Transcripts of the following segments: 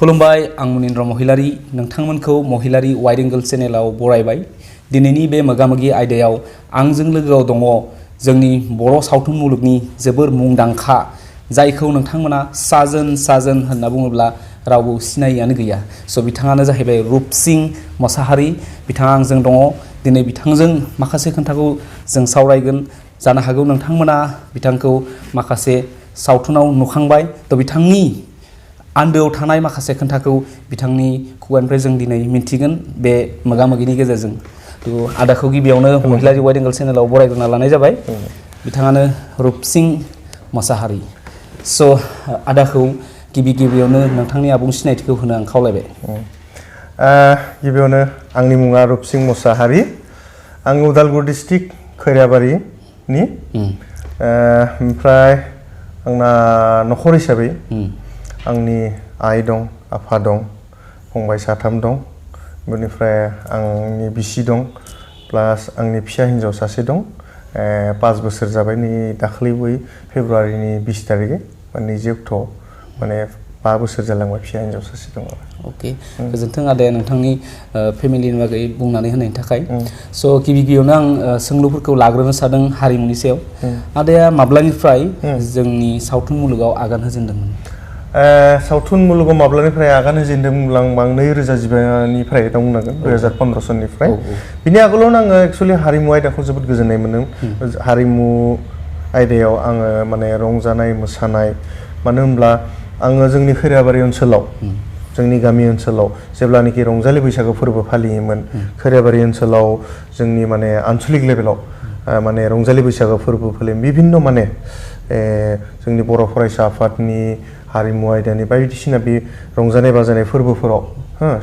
खुलुमबाय आं मुनिन्द्र महिलारी नोंथांमोनखौ महिलारी wide angle चेनेलाव बरायबाय दिनैनि बे मोगामोगि आयदायाव आंजों लोगोआव दङ जोंनि बर' सावथुन मुलुगनि जोबोर मुंदांखा जायखौ नोंथांमोना साजोन होनना बुङोब्ला रावबो सिनायैयानो गैया स' बिथाङानो जाहैबाय रुपसिं मोसाहारी बिथाङा आंजों दङ दिनै बिथांजों माखासे खोथाखौ जों सावरायगोन जानो हागौ नोंथांमोना बिथांखौ माखासे सावथुनाव नुखांबाय थ' बिथांनि आन्दोआव थानाय माखासे खोथाखौ बिथांनि खुगानिफ्राय जों दिनै मिन्थिगोन बे मोगामोगिनि गेजेरजों थ' आदाखौ गिबियावनो महिलारी वाइड एंगल चेनेलाव बरायग्रोना लानाय जाबाय बिथाङानो रुपसिं मोसाहारी स' आदाखौ गिबियावनो नोंथांनि आबुं सिनायथिखौ होनो आं खावलायबाय गिबियावनो आंनि मुङा रुपसिं मोसाहारी आं उदालगुरि डिस्ट्रिक्ट खैराबारिनि ओमफ्राय आंना नखर हिसाबै आंनि आइ दं आफा दं फंबाय साथाम दं बेनिफ्राय आंनि बिसि दं प्लास आंनि फिसा हिन्जाव सासे दं 5 बोसोर जाबाय नै दाखालि फेब्रुवारिनि 20 तारिखै 20 अक्ट'आव माने 5 बोसोर जालांबाय फिसा हिन्जाव सासे दं अके गोजोन्थों आदाया नोंथांनि फेमिलिनि बागै बुंनानै होनायनि थाखाय स' गिबियावनो आं सोंलुफोरखौ लाग्रोनो सादों हारिमुनि सायाव आदाया माब्लानिफ्राय जोंनि सावथुन मुलुगाव आगान होजेनदोंमोन सावथुन मुलुगाव माब्लानिफ्राय आगान होजेनदोंमोन आं 2015 निफ्राय बुंनांगोन 2015 सननिफ्राय बिनि आगोलावनो आङो एक्चुअली हारिमु आयदाखौ जोबोद गोजोननाय मोनो हारिमु आयदायाव आङो माने रंजानाय मोसानाय मानो होनब्ला आङो जोंनि खैराबारि ओनसोलाव जोंनि गामि ओनसोलाव जेब्लानाखि रंजालि बैसागो फोरबो फालियोमोन खैराबारि ओनसोलाव जोंनि माने आनसलिक लेभेलाव माने रंजालि बैसागो फोरबो फालियोमोन बिभिन्न माने जोंनि बर' फरायसा आफादनि हारिमु आयदानि बायदिसिना बे रंजानाय बाजानाय फोरबोफोराव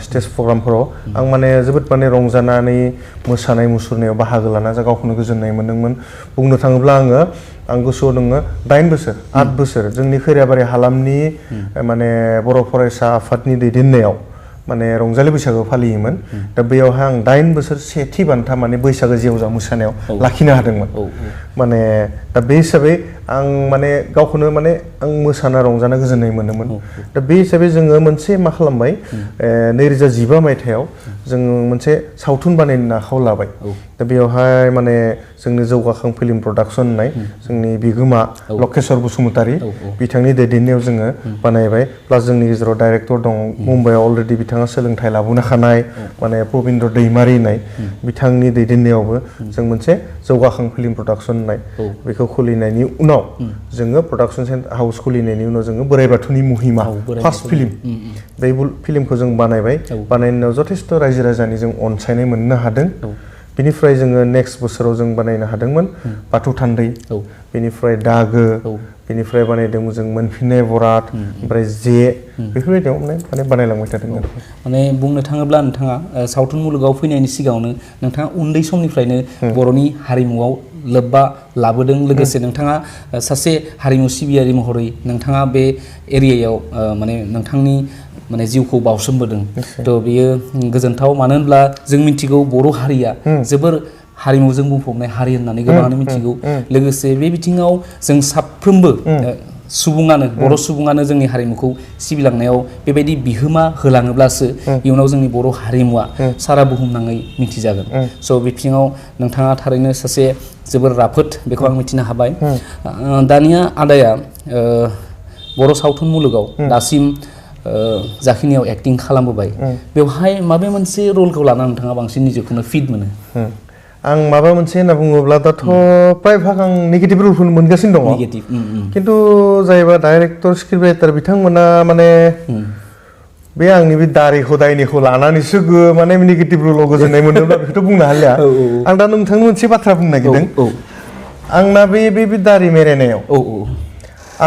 स्टेज प्रग्रामफोराव आं माने जोबोद माने रंजानानै मोसानाय मुसुरनायाव बाहागो लाना जा गावखौनो गोजोननाय मोनदोंमोन बुंनो थाङोब्ला आं गोसोआव दङ 8 बोसोर 8 बोसोर जोंनि खैराबारि हालामनि माने बर' फरायसा आफादनि दैदेननायाव माने रंजालि बैसागो फालियोमोन दा बेयावहाय आं 8 बोसोर सेथि बान्था माने बैसागो जेवजा मोसानायाव लाखिनो हादोंमोन माने दा बे हिसाबै आं माने गावखौनो माने आं मोसाना रंजाना गोजोननाय मोनोमोन दा बे हिसाबै जोङो मोनसे मा खालामबाय 2015 मायथाइयाव जोङो मोनसे सावथुन बानायनो आखायाव लाबाय दा बेयावहाय माने जोंनि जौगाखां फिल्म प्रडाक्सन होननाय जोंनि बिगोमा लकेश्वर बसुमतारी बिथांनि दैदेननायाव जोङो बानायबाय प्लास जोंनि गेजेराव डाइरेक्टर दं मुम्बाइआव अलरेडि बिथाङा सोलोंथाइ लाबोनो हानाय माने प्रबिन्द्र दैमारि होननाय बिथांनि दैदेननायावबो जों मोनसे जौगाखां फिल्म प्रडाक्सन होननाय बेखौ खुलिनायनि उनाव जोङो प्रडाक्सन हाउस खुलिनायनि उनाव जोङो बोराइ बाथौनि महिमा फार्स्ट फिल्म बे फिल्मखौ जों बानायबाय बानायनायाव जथेस्थ रायजो राजानि जों अनसायनाय मोननो हादों बेनिफ्राय जोङो नेक्स्ट बोसोराव जों बानायनो हादोंमोन बाथौ थान्दै बेनिफ्राय दागो बेनिफ्राय बानायदोंमोन जों मोनफिननाय बरात ओमफ्राय जे बेफोरबायदियाव माने बानायलांबाय थादोंमोन माने बुंनो थाङोब्ला नोंथाङा सावथुन मुलुगाव फैनायनि सिगाङावनो नोंथाङा उन्दै समनिफ्रायनो बर'नि हारिमुआव लोब्बा लाबोदों लोगोसे नोंथाङा सासे हारिमु सिबियारि महरै नोंथाङा बे एरियायाव माने नोंथांनि माने जिउखौ बावसोमबोदों थ' बेयो गोजोनथाव मानो होनब्ला जों मिथिगौ बर' हारिया जोबोर हारिमुजों बुंफबनाय हारि होननानै गोबाङानो मिथिगौ लोगोसे बे बिथिङाव जों साफ्रोमबो सुबुङानो बर' सुबुङानो जोंनि हारिमुखौ सिबिलांनायाव बेबायदि बिहोमा होलाङोब्लासो इयुनाव जोंनि बर' हारिमुवा सारा बुहुमनाङै मिथिजागोन स' बिथिङाव नोंथाङा थारैनो सासे जोबोर राफोद बेखौ आं मिथिनो हाबाय दानिया आदाया बर' सावथुन मुलुगाव दासिम जाखिनियाव एक्टिं खालामबोबाय बेवहाय माबे मोनसे रलखौ लानानै नोंथाङा बांसिन निजेखौनो फिट मोनो आं माबा मोनसे होनना बुङोब्ला दाथ' प्राय भाग आं नेगेटिभ रलखौनो मोनगासिनो दङ खिन्थु जायबा डाइरेक्टर स्क्रिप्ट राइटार बिथांमोना माने बे आंनि बे दारिखौ दायनिखौ लानानैसो माने नेगेटिभ रलाव गोजोननाय मोनोब्ला बेखौथ' बुंनो हालिया आं दा नोंथांनो मोनसे बाथ्रा बुंनो नागिरदों आंना बे दारि मेरायनायाव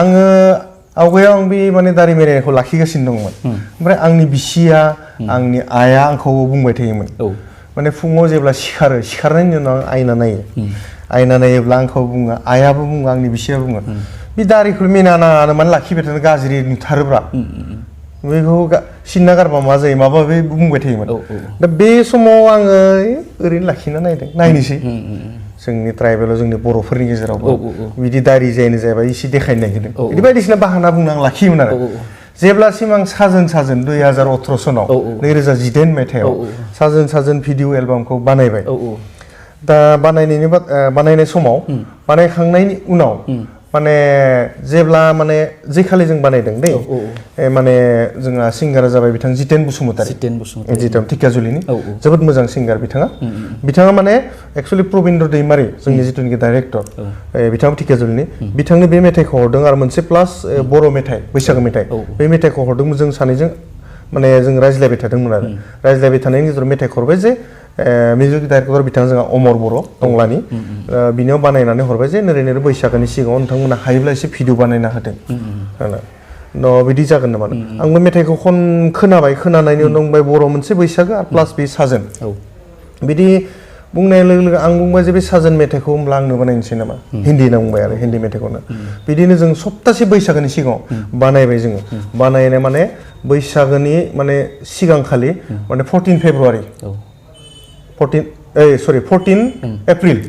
आङो आवगायाव आं बे माने दारि मेरायनायखौ लाखिगासिनो दंमोन ओमफ्राय आंनि बिसिया आंनि आइया आंखौ बुंबाय थायोमोन माने फुङाव जेब्ला सिखारनायनि उनाव आयना नायोब्ला आंखौ बुङो आइयाबो बुङो आंनि बिसियाबो बुङो बे दारिखौ मेनानानो माने लाखिबाय थानो गाज्रि नुथारोब्रा बेखौ सिनना गारबा मा जायो माबा बे बुंबाय थायोमोन दा बे समाव आङो ओरैनो लाखिना नायनोसै जोंनि ट्राइबेलाव जोंनि बर'फोरनि गेजेरावबो बिदि दारि जायनो जायाबा एसे देखायनो नागिरदों बिदि बायदिसिना बाहाना बुंनो आं लाखियोमोन आरो जेब्लासिम आं साजोन 2018 सनाव 2018 मायथाइयाव साजोन भिडिअ एलबामखौ बानायबाय दा बानायनाय समाव बानायखांनायनि उनाव माने जेब्ला माने जे खालि जों बानायदों दे माने जोंहा सिंगारा जाबाय बिथां जितेन बसुमतारी जितेन धिकियाजुलिनि जोबोद मोजां सिंगार बिथाङा माने एक्चुअली प्रबिन्द्र दैमारी जोंनि जितुनिखि डाइरेक्टर बिथाङा धिकियाजुलिनि बिथांनो बे मेथाइखौ हरदों आरो मोनसे प्लास बर' मेथाइ बैसागो मेथाइ बे मेथाइखौ हरदोंमोन जों सानैजों माने जों रायज्लायबाय थादोंमोन आरो रायज्लायबाय थानायनि गेजेराव मेथाइखौ हरबाय जे मिउजिक डाइरेक्टर बिथाङा जोंहा अमर बर' टंलानि बिनियाव बानायनानै हरबाय जे नोरै बैसागोनि सिगाङाव नोंथांमोना हायोब्ला एसे भिडिअ बानायना होदों न' बिदि जागोन नामा आंबो मेथाइखौ खोनाबाय खोनानायनि उनाव बुंबाय बर' मोनसे बैसागो आरो प्लास बे साजोन बिदि बुंनाय लोगो लोगो आं बुंबाय जे बे साजोन मेथाइखौ होमब्ला आंनो बानायनोसै नामा हिन्दी होनना बुंबाय आरो हिन्दी मेथाइखौनो बिदिनो जों सप्तासे बैसागोनि सिगाङाव बानायबाय जोङो बानायनाय माने बैसागोनि माने सिगांखालि माने 14 फेब्रुवारि 14 एप्रिल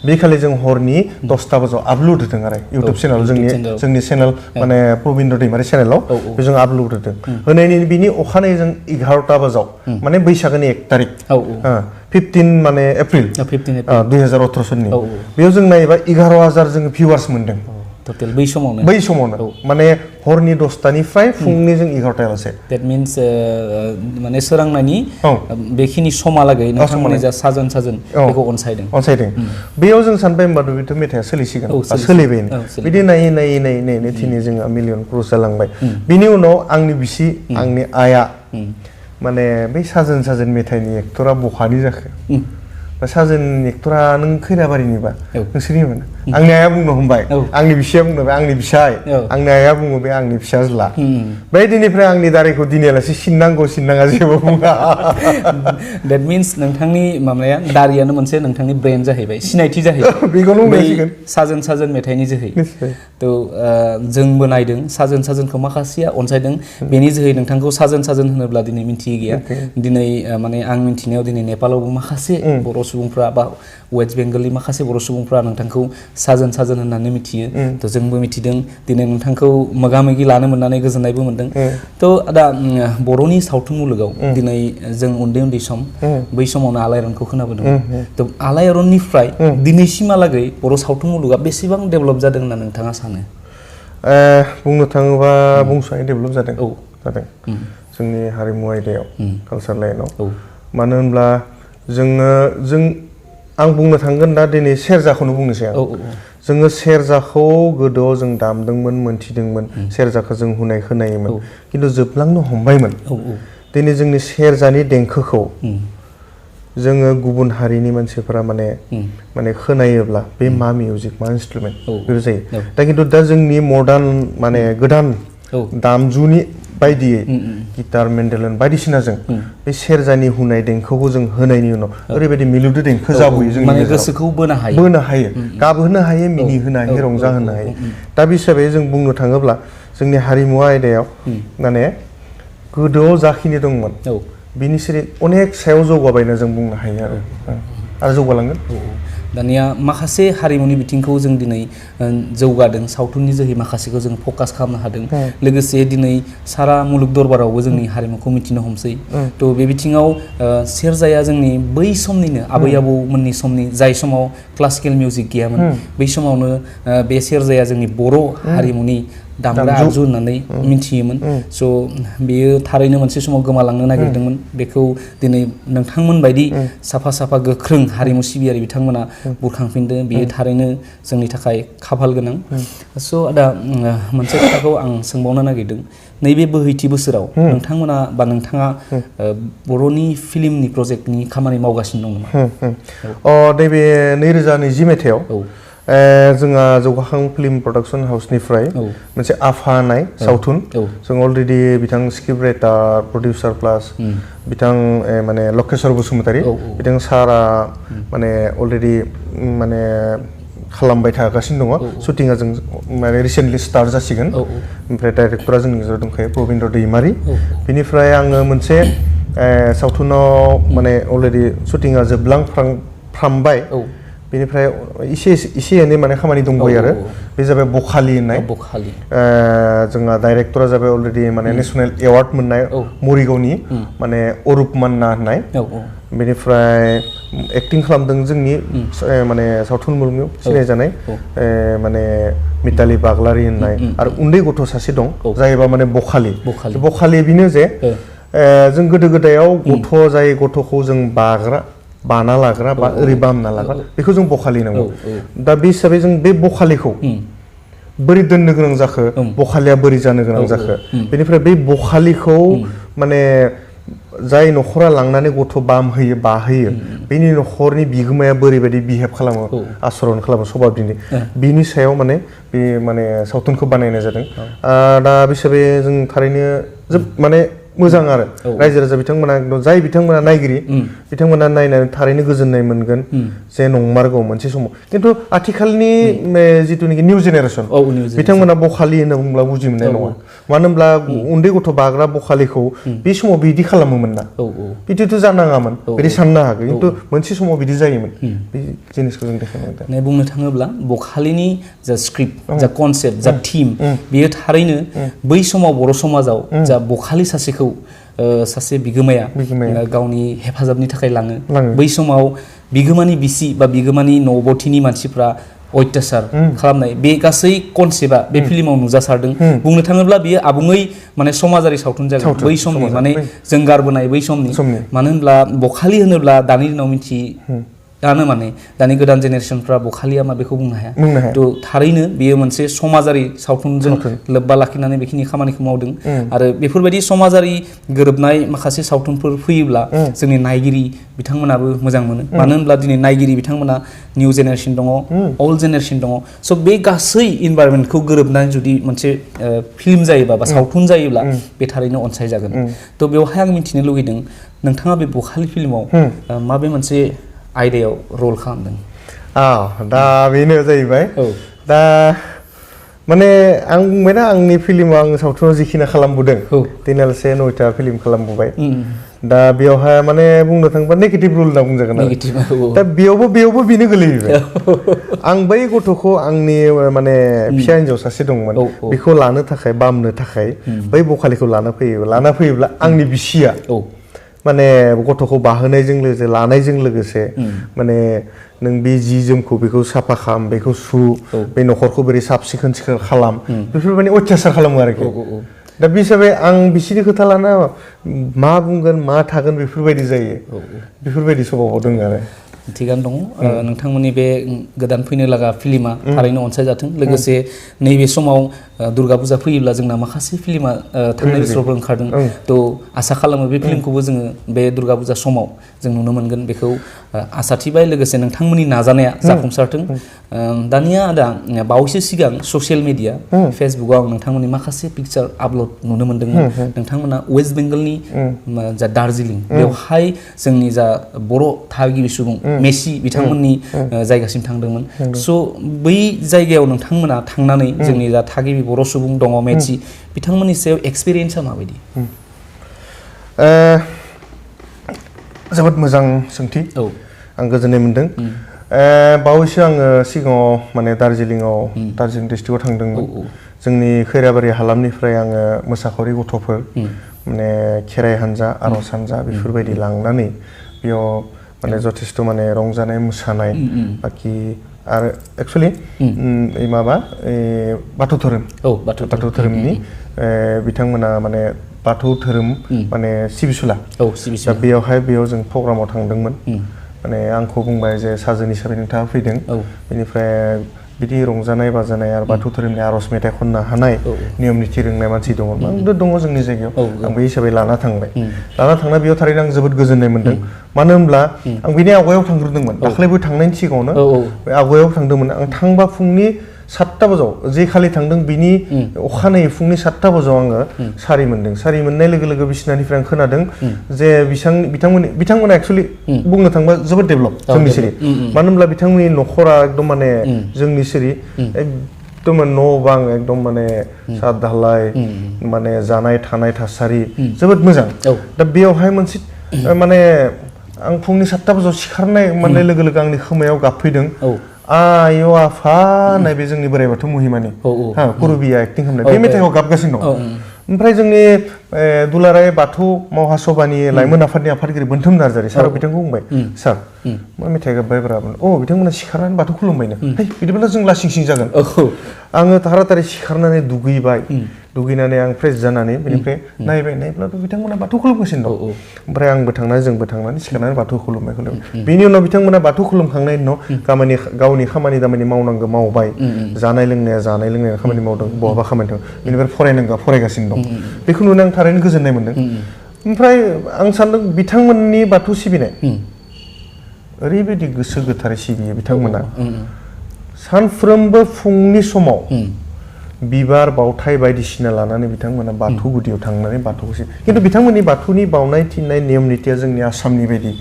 बे खालि जों हरनि 10टा बाजियाव आपल'ड होदों आरो इउटुब चेनेल जोंनि चेनेल माने प्रबिन्द्र दैमारी चेनेलाव जों आपल'ड होदों होनायनि बिनि अखानायै जों 11टा बाजियाव माने बैसागोनि 1 तारिख 15 माने एप्रिल 2018 सननि बेयाव जों नायोबा 11,000 जों भिउवार्स मोनदों टोटेल बै समावनो माने हरनि 10टानिफ्राय फुंनि जों 11टायावसे दैट मीन्स माने सोरांनायनि बेखिनि समालागै नोंथांमोननि जा साजोन बेखौ अनसायदों बेयाव जों सानबाय होमबा बेथ' मेथाइया सोलिसिगोन सोलिबायनो बिदि नायै थिनि जोंहा मिलियन क्रस जालांबाय बिनि उनाव आंनि बिसि आंनि आइया माने बै साजोन मेथाइनि एक्टरा बहानि जाखो साजोन एक्टरा नों खैराबारिनिबा नोंसोरनिमोन आंनि आइया बुंनो हमबाय आंनि बिसिया बुंनो आंनि फिसाय आंनि आइया बुङो बे आंनि फिसाज्ला बै दिननिफ्राय आंनि दारिखौ दिनैयालासे सिननाङा जेबो बुङा दैट मीन्स नोंथांनि माबाया दारियानो मोनसे नोंथांनि ब्रेन्ड जाहैबाय सिनायथि जाहैबाय बेखौनो बुंनांसिगोन साजोन मेथाइनि जोहै थ' जोंबो नायदों साजोनखौ माखासेया अनसायदों बेनि जोहै नोंथांखौ साजोन होनोब्ला दिनै मिन्थियै गैया दिनै माने आं मिन्थिनायाव दिनै नेपालावबो माखासे बर' सुबुंफ्रा बा वेस्ट बेंगलनि माखासे बर' सुबुंफ्रा नोंथांखौ साजोन होननानै मिथियो थ' जोंबो मिथिदों दिनै नोंथांखौ मोगा-मोगि लानो मोननानै गोजोननायबो मोनदों थ' दा बर'नि सावथुन मुलुगाव दिनै जों उन्दै सम बै समावनो आलायारनखौ खोनाबोदों थ' आलायारननिफ्राय दिनैसिमहालागै बर' सावथुन मुलुगा बेसेबां डेभेलप जादों होनना नोंथाङा सानो बुंनो थाङोबा बुंस'हायै डेभेलप जादों जोंनि हारिमु आयदायाव कालचार लाइनाव मानो होनब्ला आं बुंनो थांगोन दा दिनै सेरजाखौनो बुंनोसै आं जोङो सेरजाखौ गोदोआव जों दामदोंमोन मोनथिदोंमोन सेरजाखौ जों हुनाय खोनायोमोन खिन्थु जोबलांनो हमबायमोन दिनै जोंनि सेरजानि देंखोखौ जोङो गुबुन हारिनि मानसिफोरा माने खोनायोब्ला बे मा मिउजिक मा इन्सट्रुमेन्ट बेफोर जायो दा खिन्थु दा जोंनि मडार्न माने गोदान दामजुनि बायदियै गिटार मेन्डेलिन बायदिसिनाजों बे सेरजानि हुनाय देंखोखौ जों होनायनि उनाव ओरैबायदि मिलौदो देंखो जाबोयो जोंनि माने गोसोखौ बोनो हायो गाबहोनो हायो मिनिहोनो हायो रंजाहोनो हायो दा बे हिसाबै जों बुंनो थाङोब्ला जोंनि हारिमु आयदायाव माने गोदोआव जाखिनि दंमोन बिनिसोरै अनेक सायाव जौगाबायना जों बुंनो हायो आरो जौगालांगोन दानिया माखासे हारिमुनि बिथिंखौ जों दिनै जौगादों सावथुननि जोहै माखासेखौ जों फकास खालामनो हादों लोगोसे दिनै सारा मुलुग दरबारावबो जोंनि हारिमुखौ मिथिनो हमसै थ' बे बिथिङाव सेरजाया जोंनि बै समनिनो आबै आबौमोननि समनि जाय समाव क्लासिकेल मिउजिक गैयामोन बै समावनो बे सेरजाया जोंनि बर' हारिमुनि दामग्रा आगजु होननानै मिथियोमोन स' बेयो थारैनो मोनसे समाव गोमालांनो नागिरदोंमोन बेखौ दिनै नोंथांमोन बायदि साफा गोख्रों हारिमु सिबियारि बिथांमोना बुरखांफिनदों बेयो थारैनो जोंनि थाखाय खाफाल गोनां स' दा मोनसे खोथाखौ आं सोंबावनो नागिरदों नैबे बोहैथि बोसोराव नोंथांमोना बा नोंथाङा बर'नि फिल्मनि प्रजेक्टनि खामानि मावगासिनो दं नामा नैबे 2020 मायथाइयाव जोंहा जौगाखां फिल्म प्रडाक्सन हाउसनिफ्राय मोनसे आफानाय सावथुन जों अलरेडि बिथां स्क्रिप्ट राइटार प्रडिउसार प्लास बिथां माने लकेश्वर बसुमतारी बिथां सारा माने अलरेडि माने खालामबाय थागासिनो दङ शुटिंआ जों माने रिसेन्टलि स्टार्ट जासिगोन ओमफ्राय डाइरेक्टरा जोंनि गेजेराव दंखायो प्रबिन्द्र दैमारी बिनिफ्राय आङो मोनसे सावथुनाव माने अलरेडि शुटिंआ जोबलांफ्रामबाय बेनिफ्राय एसे एनै माने खामानि दंबायो आरो बे जाबाय बखालि होननाय बखालि जोंहा डाइरेक्टरा जाबाय अलरेडि माने नेसनेल एवार्ड मोननाय मरिगावनि माने अरुप मान्ना होननाय बेनिफ्राय एक्टिं खालामदों जोंनि माने सावथुन मुलुगनि सिनायजानाय माने मिताली बागलारि होननाय आरो उन्दै गथ' सासे दं जायबा माने बखालि बेनो जे जों गोदो गोदायाव गथ' जाय गथ'खौ जों बाना लाग्रा बा ओरै बामना लाग्रा बेखौ जों बखालि होनांगौ दा बे हिसाबै जों बे बखालिखौ बोरै दोननो गोनां जाखो बखालिया बोरै जानो गोनां जाखो बेनिफ्राय बे बखालिखौ माने जाय न'खरा लांनानै गथ' बामहोयो बाहोयो बेनि न'खरनि बिगोमाया बोरैबायदि बिहेभ खालामो आचरन खालामो सभाब दिनै बिनि सायाव माने बे माने सावथुनखौ बानायनाय जादों दा बे हिसाबै जों थारैनो माने मोजां आरो रायजो राजा बिथांमोना जाय बिथांमोना नायगिरि बिथांमोना नायनानै थारैनो गोजोननाय मोनगोन जे नंमारगौ मोनसे समाव खिन्थु आथिखालनि जिथुनाखि निउ जेनेरेसन बिथांमोना बखालि होनना बुंब्ला बुजि मोननाय नङा मानो होनब्ला उन्दै गथ' बाग्रा बखालिखौ बे समाव बिदि खालामोमोन ना बिदिथ' जानाङामोन बिदि साननो हागौ खिन्थु मोनसे समाव बिदि जायोमोन बे जिनिसखौ जों देखायनाय बुंनो थाङोब्ला बखालिनि जा स्क्रिप्ट जा कनसेप्ट जा थिम बेयो थारैनो बै समाव बर' समाजाव जा बखालि सासेखौ सासे बिगोमाया गावनि हेफाजाबनि थाखाय लाङो बै समाव बिगोमानि बिसि बा बिगोमानि न'बथिनि मानसिफ्रा अत्याचार खालामनाय बे गासै कनसेप्टआ बे फिल्माव नुजासारदों बुंनो थाङोब्ला बियो आबुङै माने समाजारि सावथुन जागोन बै समनि माने जों गारबोनाय बै समनि मानो होनब्ला बखालि होनोब्ला दानि दिनाव दानो माने दानि गोदान जेनेरेसनफ्रा बखालिया मा बेखौ बुंनो हाया थ' थारैनो बेयो मोनसे समाजारि सावथुनजों लोब्बा लाखिनानै बेखिनि खामानिखौ मावदों आरो बेफोरबायदि समाजारि गोरोबनाय माखासे सावथुनफोर फैयोब्ला जोंनि नायगिरि बिथांमोनाबो मोजां मोनो मानो होनब्ला दिनै नायगिरि बिथांमोना निउ जेनेरेसन दङ अल्ड जेनेरेसन दङ स' बे गासै इनभाइरनमेन्टखौ गोरोबनानै जुदि मोनसे फिल्म जायोबा बा सावथुन जायोब्ला बे थारैनो अनसायजागोन थ' बेवहाय आं मिथिनो लुगैदों नोंथाङा बे बखालि फिल्माव माबे मोनसे आयदायाव रल खालामदों दा बेनो जाहैबाय दा माने आं बुंबायना आंनि फिल्माव आं सावथुनाव जिखिनि खालामबोदों तिनालसे 9टा फिल्म खालामबोबाय दा बेयावहाय माने बुंनो थाङोबा नेगेटिभ रुल होनना बुंजागोन दा बेयावबो बेनो गोलैहैबाय आं बै गथ'खौ आंनि माने फिसा हिन्जाव सासे दंमोन बेखौ लानो थाखाय बामनो थाखाय बै बखालिखौ लाना फैयोब्ला आंनि बिसिया माने गथ'खौ बाहोनायजों लोगोसे लानायजों लोगोसे माने नों बे जि जोमखौ बेखौ साफा खालाम बेखौ सु बे न'खरखौ बोरै साब सिखोन खालाम बेफोर माने अत्याचार खालामो आरोखि दा बे हिसाबै आं बिसिनि खोथा लाना मा बुंगोन मा थागोन बेफोरबायदि जायो बेफोरबायदि स्वभाबाव दङ आरो थिगानो दङ नोंथांमोननि बे गोदान फैनो लागा फिल्मा थारैनो अनसायजाथों लोगोसे नैबे समाव दुर्गा फुजा फैयोब्ला जोंना माखासे फिल्मा थांनाय बोसोरावबो ओंखारदों थ' आसा खालामो बे फिल्मखौबो जोङो बे दुर्गा फुजा समाव जों नुनो मोनगोन बेखौ आसा थिबाय लोगोसे नोंथांमोननि नाजानाया जाफुंसारथों दानिया आदा बावैसो सिगां ससियेल मिडिया फेसबुकआव आं नोंथांमोननि माखासे पिक्चार आपल'ड नुनो मोन्दोंमोन नोंथांमोना वेस्ट बेंगलनि जा दार्जिलिं बेवहाय जोंनि जा बर' थागिबि सुबुं मेसि बिथांमोननि जायगासिम थांदोंमोन स' बै जायगायाव नोंथांमोना थांनानै जोंनि जा थागिबि बर' सुबुं दङ मेसि बिथांमोननि सायाव एक्सपिरियेन्सआ माबायदि जोबोद मोजां सोंथि आं गोजोननाय मोनदों बावैसो आङो सिगाङाव माने दार्जिलिं डिस्ट्रिक्टआव थांदोंमोन जोंनि खैराबारि हालामनिफ्राय आङो मोसाखावरि गथ'फोर माने खेराइ हान्जा आर'ज हान्जा बेफोरबायदि लांनानै बेयाव माने जथेस्थ' माने रंजानाय मोसानाय बाखि आरो एक्सुवेलि माबा बाथौ धोरोमनि बिथांमोना माने बाथौ धोरोम माने सिबिसुला दा बेयाव जों प्रग्रामाव थांदोंमोन माने आंखौ बुंबाय जे साजोन हिसाबै नोंथाङा फैदों बेनिफ्राय बिदि रंजानाय बाजानाय आरो बाथौ धोरोमनि आर'ज मेथाइ खननो हानाय नियम निथि रोंनाय मानसि दङ दङ जोंनि जायगायाव आं बे हिसाबै लाना थांना बेयाव थारैनो आं जोबोद गोजोननाय मोनदों मानो होनब्ला आं बिनि आवगायाव थांग्रोदोंमोन दाख्लैबो थांनायनि सिगाङावनो आवगायाव थांदोंमोन आं थांबा फुंनि 7टा बाजाव जे खालि थांदों बिनि अखानायै फुंनि 7टा बाजाव आङो सारि मोनदों सारि मोननाय लोगो लोगो बिसिनानिफ्राय आं खोनादों जे बिथांमोना एक्सुवेलि बुंनो थांबा जोबोद डेभेलप जोंनि सिरि मानो होनब्ला बिथांमोननि न'खरा एकदम माने जोंनि सिरि एकदम न' बां एकदम माने साद धालाय माने जानाय थानाय थासारि जोबोद मोजां दा बेयावहाय मोनसे माने आं फुंनि 7टा बाजियाव सिखारनाय मोननाय लोगो लोगो आंनि खोमायाव गाबफैदों आय' आफा होननाय बे जोंनि बोराइ बाथौ महिमानि कुरुबिया एक्टिं खालामनाय बे मेथाइखौ गाबगासिनो दं ओमफ्राय जोंनि दुलाराय बाथौ महासभानि लाइमोन आफादनि आफादगिरि बोनथुम नार्जारि सारा बिथांखौ बुंबाय सार मा मेथाइ गाबबाय ब्रामोन बिथांमोना सिखारनानै बाथौ खुलुमबायनो बिदिब्ला जों लासिं सिं जागोन आङो थारातारि सिखारनानै दुगैबाय दुगैनानै आं फ्रेस जानानै बेनिफ्राय नायब्लाथ' बिथांमोना बाथौ खुलुमगासिनो दं ओमफ्राय आंबो थांनानै जोंबो थांनानै सिखारनानै बाथौ खुलुमबाय बेनि उनाव बिथांमोना बाथौ खुलुमखांनायनि उनाव गावनि खामानि दामानि मावनांगौ मावबाय जानाय लोंनाया खामानि मावदों बहाबा खामानि दं बेनिफ्राय फरायनांगौ फरायगासिनो दं बेखौ नुनानै आं थारैनो गोजोननाय मोन्दों ओमफ्राय आं सानदों बिथांमोननि बाथौ सिबिनाय ओरैबायदि गोसो गोथारै सिबियो बिथांमोना सानफ्रोमबो फुंनि समाव बिबार बावथाय बायदिसिना लानानै बिथांमोना बाथौ गुदियाव थांनानै बाथौखौ खिन्थु बिथांमोननि बाथौनि बावनाय थिननाय नियम नितिया जोंनि आसामनि बायदि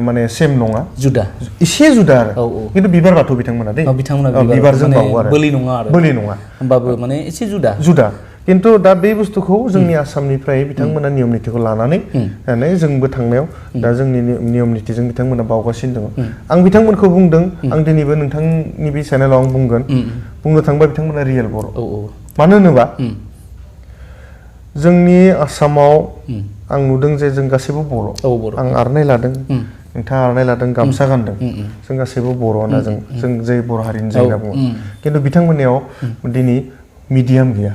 माने सेम नङा जुदा एसे जुदा आरो खिन्थु बिबार बाथौ बिथांमोना बिथांमोना बिबारजों बावो आरो बोलि नङा होमबाबो माने एसे जुदा खिन्थु दा बे बुस्थुखौ जोंनि आसामनिफ्राय बिथांमोना नियम नितिखौ लानानै जोंबो थांनायाव दा जोंनि नियम नितिजों बिथांमोना बावगासिनो दङ आं बिथांमोनखौ बुंदों आं दिनैबो नोंथांनि बे चेनेलाव आं बुंनो थांबा बिथांमोना रियेल बर' मानो होनोबा जोंनि आसामाव आं नुदों जे जों गासैबो बर' आं आर'नाइ लादों नोंथाङा आर'नाइ लादों गामसा गानदों जों गासैबो बर' होनना जों जे बर' हारिनि जों होनना बुङो खिन्थु बिथांमोननियाव दिनै मिडियाम गैया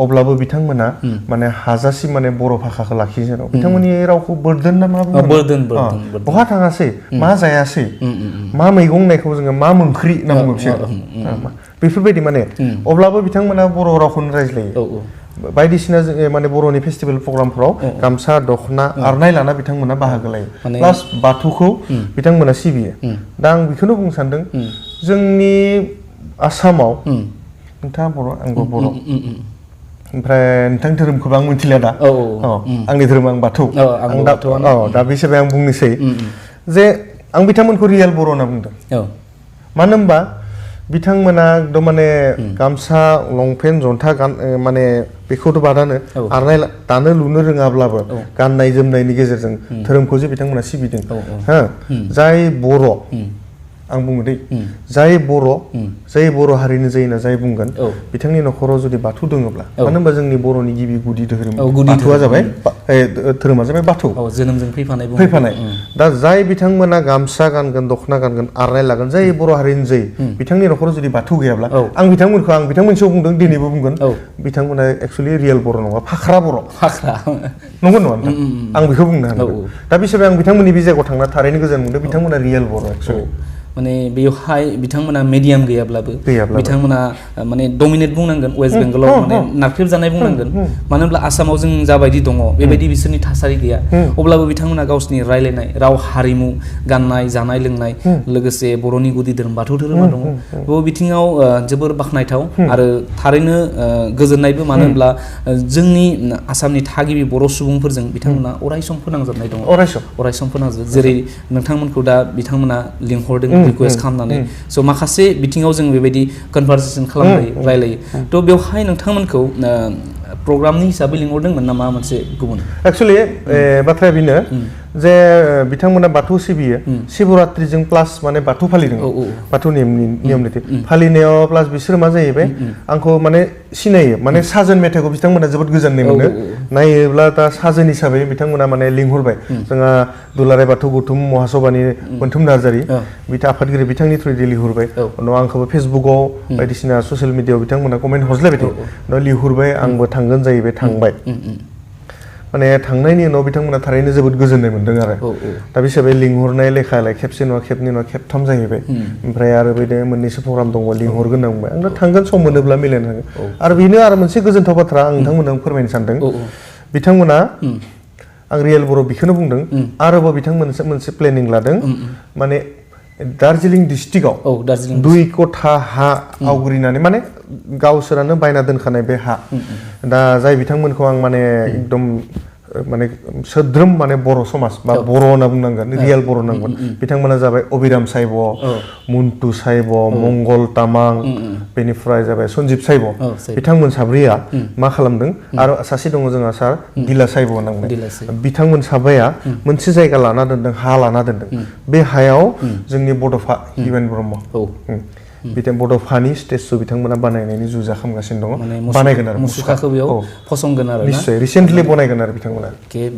अब्लाबो बिथांमोना माने हाजासिम माने बर' भाषाखौ लाखिजेन बिथांमोननि रावखौ बोर्दोन ना मा बुङो बहा थाङासै मा जायासै मा मैगं नायखौ जोङो मा ओंख्रि होनना बुङो बिसोर बेफोरबायदि माने अब्लाबो बिथांमोना बर' रावखौनो रायज्लायो बायदिसिना माने बर'नि फेस्टिभेल प्रग्रामफोराव गामसा दख'ना आर'नाइ लाना बिथांमोना बाहागो लायो प्लास बाथौखौ बिथांमोना सिबियो दा आं बेखौनो बुंनो सानदों जोंनि आसामाव नोंथाङा बर' आंबो बर' ओमफ्राय नोंथांनि धोरोमखौबो आं मिथिला दा आंनि धोरोमा आं बाथौ दा बे हिसाबै आं बुंनोसै जे आं बिथांमोनखौ रियेल बर' होनना बुंदों मानो होनबा बिथांमोना एकदम माने गामसा लंपेन्ट जन्था माने बेखौथ' बादानो आर'नाइ दानो लुनो रोङाब्लाबो गाननाय जोमनायनि गेजेरजों धोरोमखौ जे बिथांमोना सिबिदों जाय बर' आं बुङो दै जाय बर' हारिनि जायोना जाय बुंगोन बिथांनि न'खराव जुदि बाथौ दङब्ला मानो होनबा जोंनि बर'नि गिबि गुदि धोरोम बाथौआ जाबाय धोरोमा जाबाय बाथौ जोनोमजों फैफानाय दा जाय बिथांमोना गामसा गानगोन दख'ना गानगोन आर'नाइ लागोन जाय बर' हारिनि जायो बिथांनि न'खराव जुदि बाथौ गैयाब्ला आं बिथांमोनखौ बुंदों दिनैबो बुंगोन बिथांमोना एक्सुवेलि रियेल बर' नङा फाख्रा बर' नंगौ नङा नोंथां आं बेखौ बुंनो हागोन दा बे हिसाबै आं बिथांमोननि बे जायगायाव थांना थारैनो गोजोन मोनदों बिथांमोना रियेल बर' एक्सुवेलि माने बेवहाय बिथांमोना मिडियाम गैयाब्लाबो बिथांमोना माने डमिनेट बुंनांगोन वेस्ट बेंगलाव माने नाख्रेबजानाय बुंनांगोन मानो होनब्ला आसामाव जों जाबायदि दङ बेबायदि बिसोरनि थासारि गैया अब्लाबो बिथांमोना गावसिनि रायलायनाय राव हारिमु गाननाय जानाय लोंनाय लोगोसे बर'नि गुदि धोरोम बाथौ धोरोमा दङ बे बिथिङाव जोबोर बाख्नायथाव आरो थारैनो गोजोननायबो मानो होनब्ला जोंनि आसामनि थागिबि बर' सुबुंफोरजों बिथांमोना अरायसम फोनांजाबनाय दङ अरायसम फोनांजाब जेरै नोंथांमोनखौ दा बिथांमोना लिंहरदों रिकुवेस्ट खालामनानै स' माखासे बिथिङाव जों बेबायदि कनभारसेसन खालामलायो रायलायो थ' बेवहाय नोंथांमोनखौ प्रग्रामनि हिसाबै लिंहरदोंमोन ना माबा मोनसे गुबुन एक्सुवेलि बाथ्राया बेनो जे बिथांमोना बाथौ सिबियो शिवरात्रिजों प्लास माने बाथौ फालिदों बाथौ नियम निति फालिनायाव प्लास बिसोर मा जाहैबाय आंखौ माने सिनायो माने साजोन मेथाइखौ बिथांमोना जोबोद गोजोननाय मोनो नायोब्ला दा साजोन हिसाबै बिथांमोना माने लिंहरबाय जोंहा दुलाराय बाथौ गौथुम महासभानि बोनथुम नार्जारि आफादगिरि बिथांनि थ्रुयै लिंहरबाय उनाव आंखौबो फेसबुकआव बायदिसिना ससियेल मिडियाआव बिथांमोना कमेन्ट हरज्लायबाय थायो उनाव लिंहरबाय आंबो थांगोन जाहैबाय थांबाय माने थांनायनि उनाव बिथांमोना थारैनो जोबोद गोजोननाय मोन्दों आरो दा बे हिसाबै लिंहरनाय लेखालाय खेबसे नङा खेबनै नङा खेबथाम जाहैबाय ओमफ्राय आरो बेबायदिनो मोननैसो प्रग्राम दङ लिंहरगोन होनना बुंबाय आं दा थांगोन सम मोनोब्ला मिलायनो हागोन आरो बेनो आरो मोनसे गोजोनथाव बाथ्रा आं नोंथांमोननो फोरमायनो सानदों बिथांमोना आं रियेल बर' बेखौनो बुंदों आरोबाव बिथांमोनसे मोनसे प्लेनिं लादों माने दार्जिलिं डिस्ट्रिक्टआव 2 कथा हा आवग्रिनानै माने गावसोरानो बायना दोनखानाय बे हा दा जाय बिथांमोनखौ आं माने एकदम माने सोद्रोम माने बर' समाज बा बर' होनना बुंनांगोन रियेल बर' नांगोन बिथांमोना जाबाय अबिराम साइब मन्टु साइब मंगल तामां बेनिफ्राय जाबाय सन्जीब साइब बिथांमोन साब्रैया मा खालामदों आरो सासे दङ जोंहा सार दिला साइब होननांगोन बिथांमोन साबाया मोनसे जायगा लाना दोनदों हा लाना दोनदों बे हायाव जोंनि बड'फा हिउमेन ब्रह्म बिथां बड'फानि स्टेचु बिथांमोना बानायनायनि जुजा खालामगासिनो दङ बानायगोन आरो मुसुखाखौ बेयाव फसंगोन आरो निश्चय रिसेन्टलि बनायगोन आरो बिथांमोना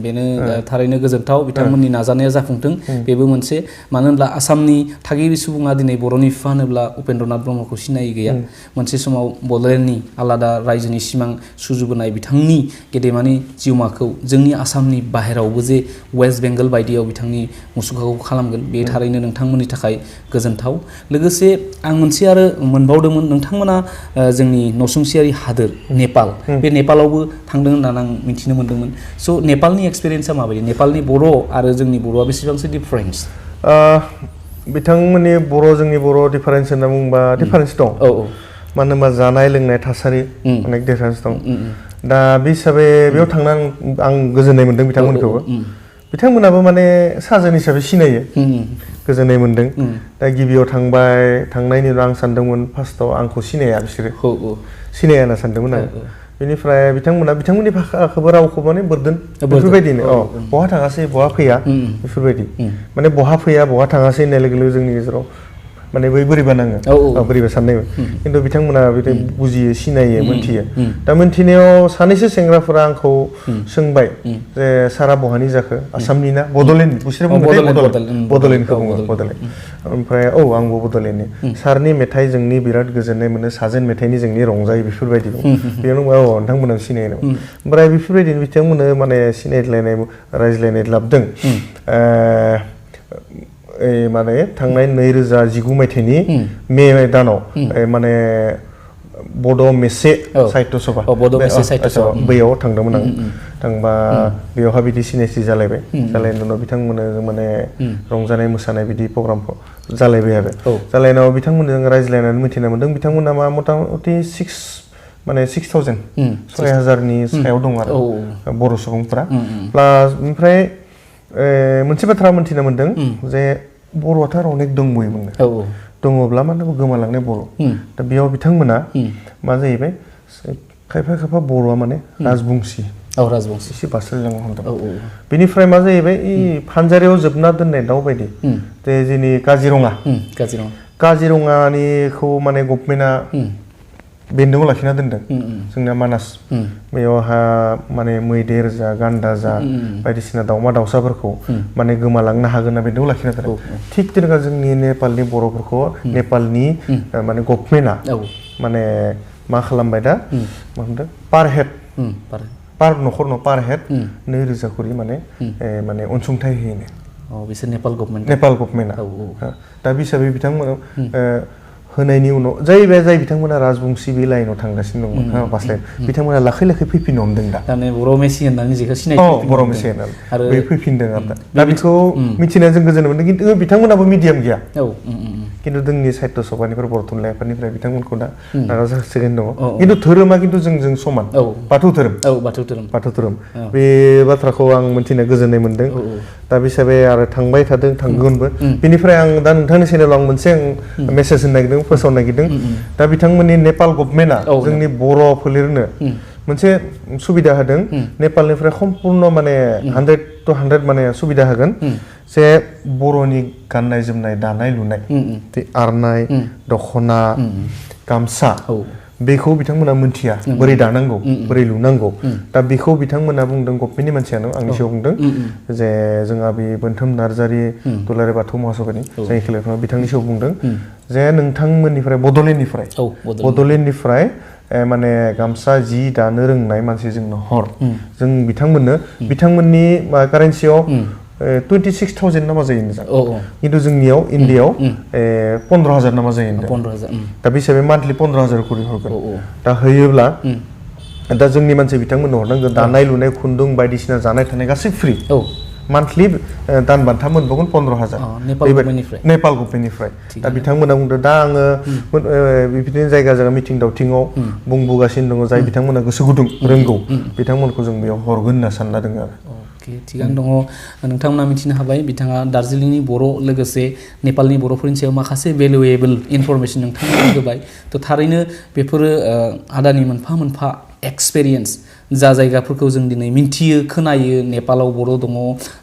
बेनो थारैनो गोजोनथाव बिथांमोननि नाजानाया जाफुंथों बेबो मोनसे मानो होनब्ला आसामनि थागिबि सुबुङा दिनै बर'नि बिफा होनोब्ला उपेन्द्रनाथ ब्रह्मखौ सिनायै गैया मोनसे समाव बड'लेण्डनि आलादा रायजोनि सिमां सुजुबोनाय बिथांनि गेदेमानि जिउमाखौ जोंनि आसामनि बाहेरावबो जे वेस्ट बेंगल बायदियाव बिथांनि मुसुखाखौ खालामगोन बे थारैनो नोंथांमोननि थाखाय गोजोनथाव लोगोसे आं मोनसे आरो मोनबावदोंमोन नोंथांमोना जोंनि नसुंसेयारि हादोर नेपाल बे नेपालावबो थांदों होननानै आं मिथिनो मोन्दोंमोन स' नेपालनि एक्सपिरियेन्सा माबायदि नेपालनि बर' आरो जोंनि बर'आ बेसेबांसो डिफारेन्स बिथांमोननि बर' जोंनि बर' डिफारेन्स होनना बुंबा डिफारेन्स दं मानो होनबा जानाय लोंनाय थासारि अनेक डिफारेन्स दं दा बे हिसाबै बेयाव थांनानै आं गोजोननाय मोन्दों बिथांमोनखौबो बिथांमोनाबो माने साजोन हिसाबै सिनायो गोजोननाय मोन्दों दा गिबियाव थांनायनि उनाव आं सानदोंमोन फार्स्टआव आंखौ सिनाया बिसोरो सिनाया होनना सानदोंमोन आं बेनिफ्राय बिथांमोननि भाषाखौबो रावखौ माने बोरदोन बेफोरबायदिनो बहा थाङासै बहा फैया बेफोरबायदि माने बहा फैया बहा थाङासै होननाय लोगो लोगो जोंनि गेजेराव माने बै बोरैबा नाङो बोरैबा साननाय खिन्थु बिथांमोना बिदि बुजियो सिनायो मोनथियो दा मोनथिनायाव सानैसो सेंग्राफोरा आंखौ सोंबाय जे सारा बहानि जाखो आसामनि ना बड'लेण्ड बिसोरो बड'लेण्डखौ बुङो बड'लेण्ड ओमफ्राय आंबो बड'लेण्डनि सारनि मेथाइ जोंनि बिराद गोजोननाय मोनो साजेन मेथाइनि जोंनि रंजायो बेफोरबायदि बेयावनो नोंथांमोना सिनायनो ओमफ्राय बेफोरबायदिनो बिथांमोननो माने सिनायलायनाय रायज्लायनाय लाबोदों माने थांनाय 2019 मायथाइनि मे दानाव माने बड' मेसे साहित्य सभा बैयाव थांदोंमोन आं थांबा बेयावहा बिदि सिनायथि जालायबाय जालायनायनि उनाव बिथांमोननो माने रंजानाय मोसानाय बिदि प्रग्राम जालायबाय आरो जालायनायाव बिथांमोनजों रायज्लायनानै मिथिना मोन्दों बिथांमोना मथा मथि 6,000 6,000नि सायाव दं आरो बर' सुबुंफोरा प्लास ओमफ्राय मोनसे बाथ्रा मोनथिना मोन्दों जे बर'आथ' आरो अनेक दंबोयोमोन दङब्ला मा होननांगौ गोमालांनाय बर' दा बेयाव बिथांमोना मा जाहैबाय खायफा बर'आ माने राजबंसि एसे बास्लायलांनो हमदों बेनिफ्राय मा जाहैबाय फानजारियाव जोबना दोननाय दाउ बायदि जे जोंनि काजिरङानिखौ माने गभर्नमेन्टआ बेन्दोंआव लाखिना दोनदों जोंना मानास बेयावहा माने मैदेर जा गान्दा जा बायदिसिना दाउमा दाउसाफोरखौ माने गोमालांनो हागोन होनना बेन्दोंआव लाखिना दोनदों थिग तेनेका जोंनि नेपालनि बर'फोरखौ नेपालनि माने गभर्नमेन्टआ माने मा खालामबाय दा मा होनदों पार हेड 2,000 करि माने अनसुंथाइ होयो बिसोर नेपाल गभर्नमेन्टआ दा बे हिसाबै बिथांमोना होनायनि उनाव जाय बिथांमोना राजबंसि बे लाइनाव थांगासिनो दंमोन बास्लाय बिथांमोना लाखै फैफिननो हमदों दा बर' मेसि होननानै जेखौ सिनायथि बर' मेसि होननानै आरो बे फैफिनदों आरो दा बेखौ मिथिनानै जों गोजोननाय मोन्दों खिन्थु बिथांमोनाबो मिडियाम गैया खिन्थु जोंनि साहित्य सभानिफ्राय बर' थुनलाइ आफादनिफ्राय बिथांमोनखौ दा नाजागासिनो दङ खिन्थु धोरोमा खिन्थु जोंजों समान बाथौ धोरोम बे बाथ्राखौ आं मिथिना गोजोननाय मोन्दों दा बे हिसाबै आरो थांबाय थादों थांगोनबो बेनिफ्राय आं दा नोंथांनि चेनेलाव आं मोनसे मेसेज होनो नागिरदों फोसावनो नागिरदों दा बिथांमोननि नेपाल गभर्नमेन्टआ जोंनि बर' फोलेरनो मोनसे सुबिदा होदों नेपालनिफ्राय सम्पूर्ण माने 100% माने सुबिदा होगोन जे बर'नि गाननाय जोमनाय दानाय लुनाय आरनाय दख'ना गामसा बेखौ बिथांमोना मोनथिया बोरै दानांगौ बोरै लुनांगौ दा बेखौ बिथांमोना बुंदों गभर्नमेन्टनि मानसियानो आंनि सायाव बुंदों जे जोंहा बे बोनथोम नार्जारि दुलाराय बाथौ महासभानि जाय खेलाफोरा बिथांनि सायाव बुंदों जे नोंथांमोननिफ्राय बड'लेण्डनिफ्राय माने गामसा जि दानो रोंनाय मानसि जोंनो हर जों बिथांमोननि कारेन्सियाव 26,000 नामा जायो मोजां खिन्थु जोंनियाव इन्डियायाव 15,000 नामा जायो दा बे हिसाबै मान्थलि 15,000 करि हरगोन दा होयोब्ला दा जोंनि मानसि बिथांमोननो हरनांगोन दानाय लुनाय खुन्दुं बायदिसिना जानाय थानाय गासै फ्रि मान्थलि दान बान्था मोनबावगोन 15,000 नेपाल गभर्नमेन्टनिफ्राय दा बिथांमोना बुंदों दा आङो बिदिनो जायगा जायगा मिटिं दावथिङाव बुंबोगासिनो दङ जाय बिथांमोना गोसो गुदुं रोंगौ बिथांमोनखौ जों बेयाव हरगोन होनना सानना दङ आरो थिगानो दङ नोंथांमोना मिथिनो हाबाय बिथाङा दार्जिलिंनि बर' लोगोसे नेपालनि बर'फोरनि सायाव माखासे भेलुएबल इनफरमेसन नोंथांमोना होबाय थ' थारैनो बेफोरो आदानि मोनफा मोनफा एक्सपिरियेन्स जा जायगाफोरखौ जों दिनै मिन्थियो खोनायो नेपालाव बर' दङ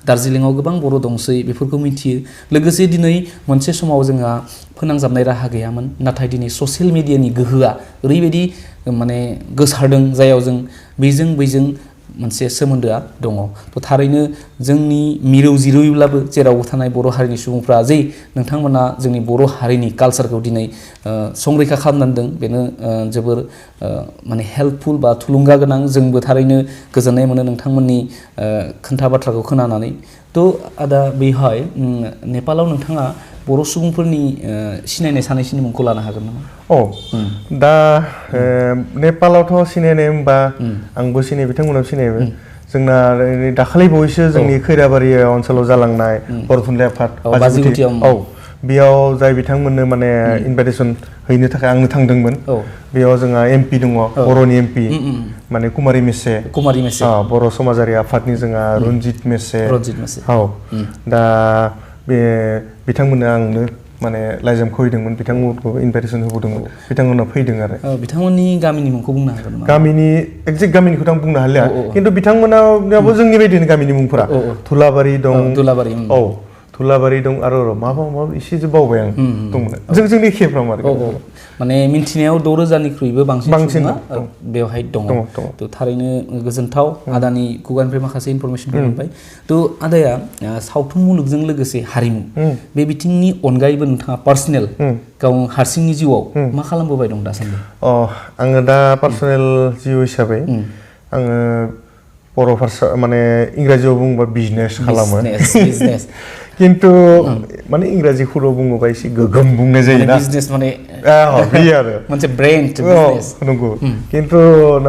दार्जिलिंआव गोबां बर' दंसै बेफोरखौ मिन्थियो लोगोसे दिनै मोनसे समाव जोंहा फोनांजाबनाय राहा गैयामोन नाथाय दिनै ससियेल मिडियानि गोहोआ ओरैबायदि माने गोसारदों जायाव जों बैजों मोनसे सोमोन्दोआ दङ थ' थारैनो जोंनि मिरौ जिरौब्लाबो जेरावबो थानाय बर' हारिनि सुबुंफ्रा जे नोंथांमोना जोंनि बर' हारिनि कालसारखौ दिनै संरैखा खालामनानै दं बेनो जोबोर माने हेल्पफुल बा थुलुंगा गोनां जोंबो थारैनो गोजोननाय मोनो नोंथांमोननि खोन्था बाथ्राखौ खोनानानै थ' आदा बेहाय नेपालाव नोंथाङा बर' सुबुंफोरनि सिनायनाय सानैसोनि मुंखौ लानो हागोन नामा? दा नेपालावथ' सिनायनाय होनबा आंबो सिनाय बिथांमोनाबो सिनायबाय जोंना दाखालि बावैसो जोंनि खैराबारि ओनसोलाव जालांनाय बर' थुनलाइ आफाद बेयाव जाय बिथांमोननो माने इनभाइटेसन हैनो थाखाय आंनो थांदोंमोन बेयाव जोंहा एमपि दङ बर'नि एमपि माने कुमारी मेसे बर' समाजारि आफादनि जोंहा रन्जित मेसे दा बे बिथांमोननो आंनो माने लाइजामखौ हैदोंमोन बिथांमोनखौ इनभाइटेसन होबोदोंमोन बिथांमोना फैदों आरो बिथांमोननि गामिनि मुंखौ बुंनो हागोन नामा? गामिनि एक्जेक्ट गामिनिखौथ' आं बुंनो हालिया खिन्थु बिथांमोनाबो जोंनि बायदिनो गामिनि मुंफोरा थुलाबारि दं थुलाबारि दं आरो माबा एसे बावबाय आं दंमोन जोंनि एखेफ्राम आरो माने मिन्थिनायाव 6,000निख्रुइबो बांसिन बेवहाय दङ थ' थारैनो गोजोनथाव आदानि खुगानिफ्राय माखासे इनफरमेसनखौ मोनबाय थ' आदाया सावथुन मुलुगजों लोगोसे हारिमु बे बिथिंनि अनगायैबो नोंथाङा पार्सनेल गाव हारसिंनि जिउआव मा खालामबोबाय दं दासान्दि? आङो दा पार्सनेल जिउ हिसाबै आङो बर' भाषा माने इंराजियाव बुङोबा बिजनेस खालामो खिन्थु माने इंराजिखौल' बुङोबा एसे गोगोम बुंनाय जायोना बिजनेस माने बेयो आरो मोनसे ब्रेन्ड बिजनेस नंगौ खिन्थु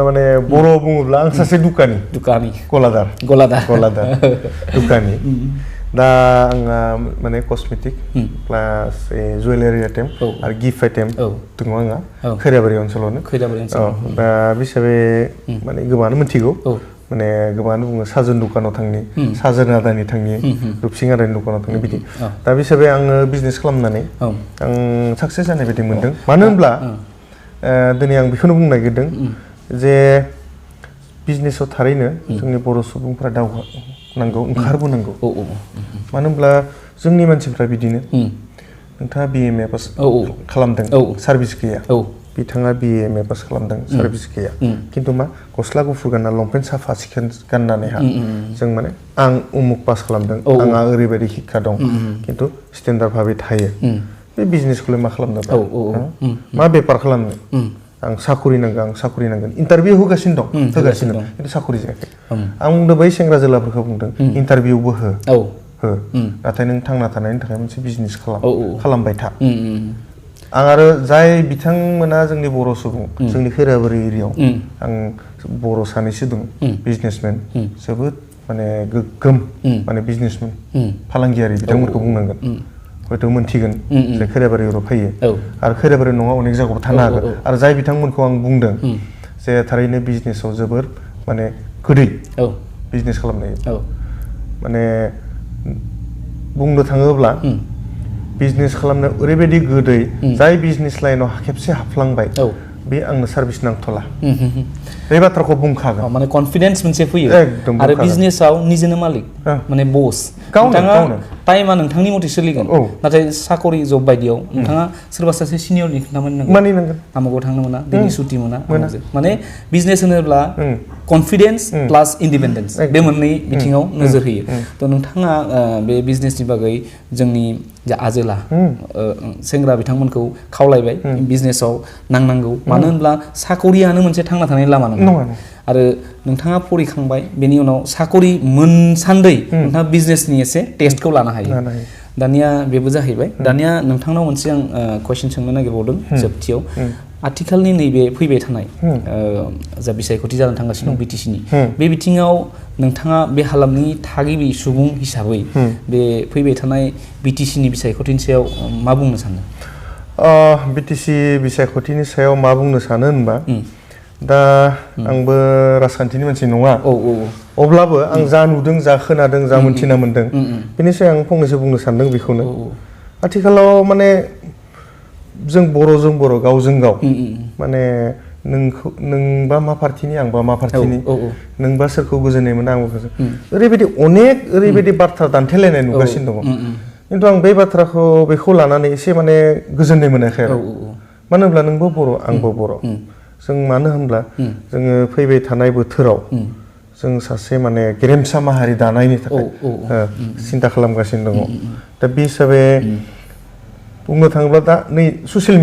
माने बर' बुङोब्ला आं सासे दुकानि गलादार दुकानि दा आंहा माने कस्मेटिक प्लास जुवेलारि आइटेम आरो गिफ्ट आइटेम दङ आंहा खैराबारि ओनसोलावनो दा बे हिसाबै माने गोबाङानो मिथिगौ माने गोबाङानो बुङो साजोन दखानाव थांनि साजोन आदानि थांनि रुपसिं आदानि दखानाव थांनि बिदि दा बे हिसाबै आङो बिजनेस खालामनानै आं साक्सेस जानाय बायदि मोनदों मानो होनब्ला दिनै आं बेखौनो बुंनो नागिरदों जे बिजनेसाव थारैनो जोंनि बर' सुबुंफ्रा दावगानांगौ ओंखारबोनांगौ मानो होनब्ला जोंनि मानसिफ्रा बिदिनो नोंथाङा BMA पास खालामदों सार्भिस गैया बिथाङा BMA पास खालामदों सार्भिस गैया खिन्थु मा गस्ला गुफुर गानना लंपेन्ट साफा सिखोन गाननानैहा जों माने आं उमुक पास खालामदों आंहा ओरैबायदि शिक्षा दं खिन्थु स्टेन्डार्ड भाबै थायो बे बिजनेसखौलाय मा खालामनो मा बेपार खालामनो आं साखरि नांगोन इन्टारभिउ होगासिनो दं खिन्थु साखरि जायाखै आं बुंदों बै सेंग्रा जोलाफोरखौ बुंदों इन्टारभिउबो हो नाथाय नों थांना थानायनि थाखाय मोनसे बिजनेस खालामबाय था आं आरो जाय बिथांमोना जोंनि बर' सुबुं जोंनि खैराबारि एरियायाव आं बर' सानैसो दं बिजनेसमेन जोबोद माने गोग्गोम माने बिजनेसमेन फालांगियारि बिथांमोनखौ बुंनांगोन हयथ' मोनथिगोन जे खैराबारियाव फैयो आरो खैराबारि नङा अनेक जायगायाव थानो हागोन आरो जाय बिथांमोनखौ आं बुंदों जे थारैनो बिजनेसाव जोबोर माने गोदै बिजनेस खालामनाय माने बुंनो थाङोब्ला बिजनेस खालामनो ओरैबायदि गोदै जाय बिजनेस लाइनाव खेबसे हाबलांबाय बे आंनो सार्भिस नांथ'ला बे बाथ्राखौ बुंखागोन माने कन्फिडेन्स मोनसे फैयो आरो बिजनेसाव निजेनो मालिक माने बस नोंथाङा टाइमा नोंथांनि मथे सोलिगोन नाथाय साकरि जब बायदियाव नोंथाङा सोरबा सासे सिनियरनि खोथा मानिनांगोन आमुगाव थांनो मोना दिनै सुटि मोना माने बिजनेस होनोब्ला कन्फिडेन्स प्लास इन्डिपेन्डेन्स बे मोननै बिथिङाव नोजोर होयो थ' नोंथाङा बे बिजनेसनि बागै जोंनि जा आजोला सेंग्रा बिथांमोनखौ खावलायबाय बिजनेसाव नांनांगौ मानो होनब्ला साकरियानो मोनसे थांना थानायनि लामा नङा आरो नोंथाङा फरायखांबाय बेनि उनाव साकरि मोनसान्दै नोंथाङा बिजनेसनि एसे टेस्टखौ लानो हायो दानिया बेबो जाहैबाय दानिया नोंथांनाव मोनसे आं कुइसन सोंनो नागिरबावदों जोबथियाव आथिखालनि नैबे फैबाय थानाय जा बिसायख'थि जानो थांगासिनो दं बिटिसिनि बे बिथिङाव नोंथाङा बे हालामनि थागिबि सुबुं हिसाबै बे फैबाय थानाय बिटिसिनि बिसायख'थिनि सायाव मा बुंनो सानो? बिटिसि बिसायख'थिनि सायाव मा बुंनो सानो होनबा दा आंबो राजखान्थिनि मानसि नङा अब्लाबो आं जा नुदों जा खोनादों जा मोनथिना मोनदों बेनि सायाव आं फंनैसो बुंनो सानदों बेखौनो आथिखालाव माने जों बर' गावजों गाव माने नोंबा मा पार्टिनि आंबा मा पार्टिनि नोंबा सोरखौ गोजोननाय मोनो आंबो ओरैबायदि अनेक ओरैबायदि बाथ्रा दान्थेलायनाय नुगासिनो दङ खिन्थु आं बे बाथ्राखौ बेखौ लानानै एसे माने गोजोननाय मोनाखै आरो मानो होनब्ला नोंबो बर' आंबो बर' जों मानो होनब्ला जोङो फैबाय थानाय बोथोराव जों सासे माने गेरेमसा माहारि दानायनि थाखाय सिन्था खालामगासिनो दङ दा बे हिसाबै बुंनो थाङोब्ला दा नै ससियेल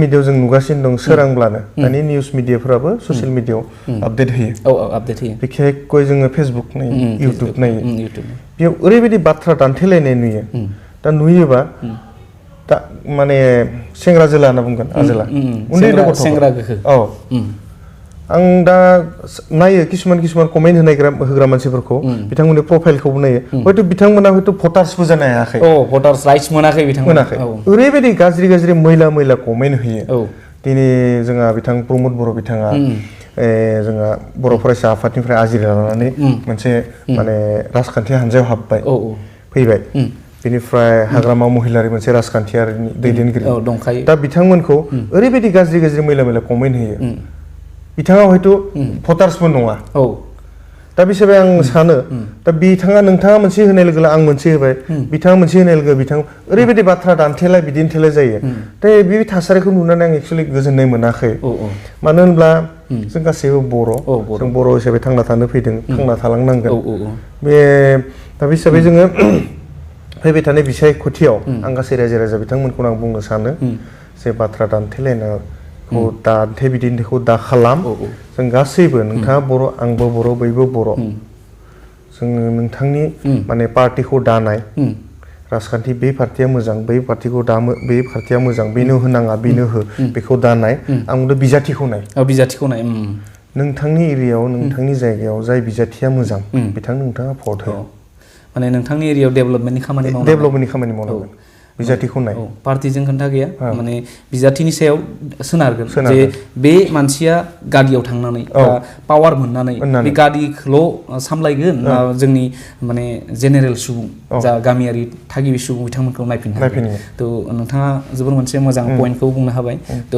मिडियायाव जों नुगासिनो दं सोरांब्लानो दानि निउस मिडियाफोराबो ससियेल मिडियायाव आपडेट होयो बिखेखय जोङो फेसबुक नायो इउटुब नायो बेयाव ओरैबायदि बाथ्रा दान्थेलायनाय नुयो दा नुयोबा दा माने सेंग्रा जोला होनना बुंगोन आजोला उन्दै गथ' आं दा नायो किसुमान कमेन्ट होग्रा मानसिफोरखौ बिथांमोननि प्रफाइलखौबो नायो हयथ' बिथांमोना हयथ' भटार्सबो जानो हायाखै भटार्स राइट्स मोनाखै बिथांमोना ओरैबायदि गाज्रि मैला कमेन्ट होयो दिनै जोंहा बिथां प्रमद बर' बिथाङा जोंहा बर' फरायसा आफादनिफ्राय आजिरा लानानै मोनसे माने राजखान्थि हान्जायाव हाबबाय फैबाय बेनिफ्राय हाग्रामा महिलारि मोनसे राजखान्थियारिनि दैदेनगिरि दा बिथांमोनखौ ओरैबायदि गाज्रि मैला कमेन्ट होयो बिथाङा हयथ' भटार्सबो नङा दा बे हिसाबै आं सानो दा नोंथाङा मोनसे होनाय लोगो आं मोनसे होबाय बिथाङा मोनसे होनाय लोगो बिथां ओरैबायदि बाथ्रा दान्थेलाय बिदिन्थेलाय जायो दा बे थासारिखौ नुनानै आं एक्सुवेलि गोजोननाय मोनाखै मानो होनब्ला जों गासैबो जों बर' हिसाबै थांना थानो फैदों थांना थालांनांगोन बे दा बे हिसाबै जोङो फैबाय थानाय बिसायख'थियाव आं गासै रायजो राजा बिथांमोनखौ आं बुंनो सानो जे बाथ्रा दान्थेलायनायखौ बिदिन्थिखौ दा खालाम जों गासैबो नोंथाङा बर' आंबो बर' बयबो बर' जोङो नोंथांनि माने पार्टिखौ दानाय राजखान्थि बे पार्टिया मोजां बै पार्टिखौ बे पार्टिया मोजां बेनो होनाङा बेनो हो बेखौ दानाय आं बिजाथिखौ नाय नोंथांनि एरियायाव नोंथांनि जायगायाव जाय बिजाथिया मोजां बिथांनो नोंथाङा भट हो माने नोंथांनि एरियायाव डेभेलपमेन्टनि खामानि मावनांगोन बिजाथिखौ नाय पार्टिजों खोन्था गैया माने बिजाथिनि सायाव सोनारगोन जे बे मानसिया गादियाव थांनानै पावार मोननानै बे गादिखौल' सामलायगोन ना जोंनि माने जेनेरेल सुबुं जा गामियारि थागिबि सुबुं बिथांमोनखौ नायफिनगोन थ' नोंथाङा जोबोर मोनसे मोजां पइन्टखौ बुंनो हाबाय थ'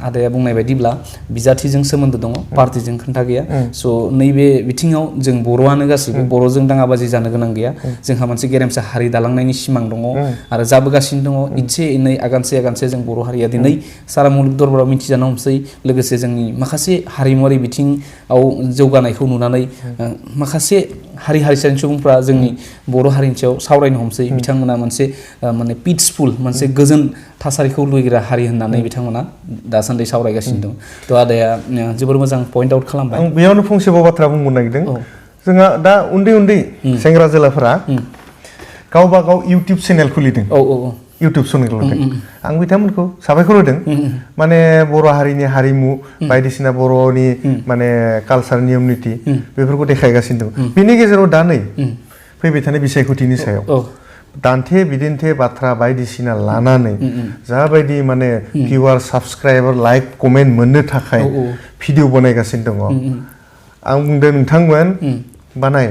आदाया बुंनाय बायदिब्ला बिजाथिजों सोमोन्दो दङ पार्टिजों खोन्था गैया स' नैबे बिथिङाव जों बर'आनो गासैबो बर'जों दाङाबाजि जानो गोनां गैया जोंहा मोनसे गेरेमसा हारि दालांनायनि सिमां दङ आरो जाबोगासिनो दङ इसे एनै आगानसे जों बर' हारिया दिनै सारा मुलुग दरबाराव मिथिजानो हमसै लोगोसे जोंनि माखासे हारिमुवारि बिथिङाव जौगानायखौ नुनानै माखासे हारि हारिसानि सुबुंफ्रा जोंनि बर' हारिनि सायाव सावरायनो हमसै बिथांमोना मोनसे माने पिसफुल मोनसे गोजोन थासारिखौ लुबैग्रा हारि होननानै बिथांमोना दासान्दि सावरायगासिनो दं थ' आदाया जोबोर मोजां पइन्ट आउट खालामबाय आं बेयावनो फंसेबाव बाथ्रा बुंनो नागिरदों जोंहा दा उन्दै सेंग्रा जोलाफोरा गावबा गाव इउटुब चेनेल खुलिदों इउटुब चेनेल खुलिदों आं बिथांमोनखौ साबायखर होदों माने बर' हारिनि हारिमु बायदिसिना बर'नि माने कालचार नियम निति बेफोरखौ देखायगासिनो दं बेनि गेजेराव दा नै फैबाय थानाय बिसायख'थिनि सायाव दान्थे बिदिन्थे बाथ्रा बायदिसिना लानानै जाबायदि माने भिउवार साबस्क्राइबार लाइक कमेन्ट मोननो थाखाय भिडिअ बानायगासिनो दङ आं बुंदों नोंथांमोन बानाय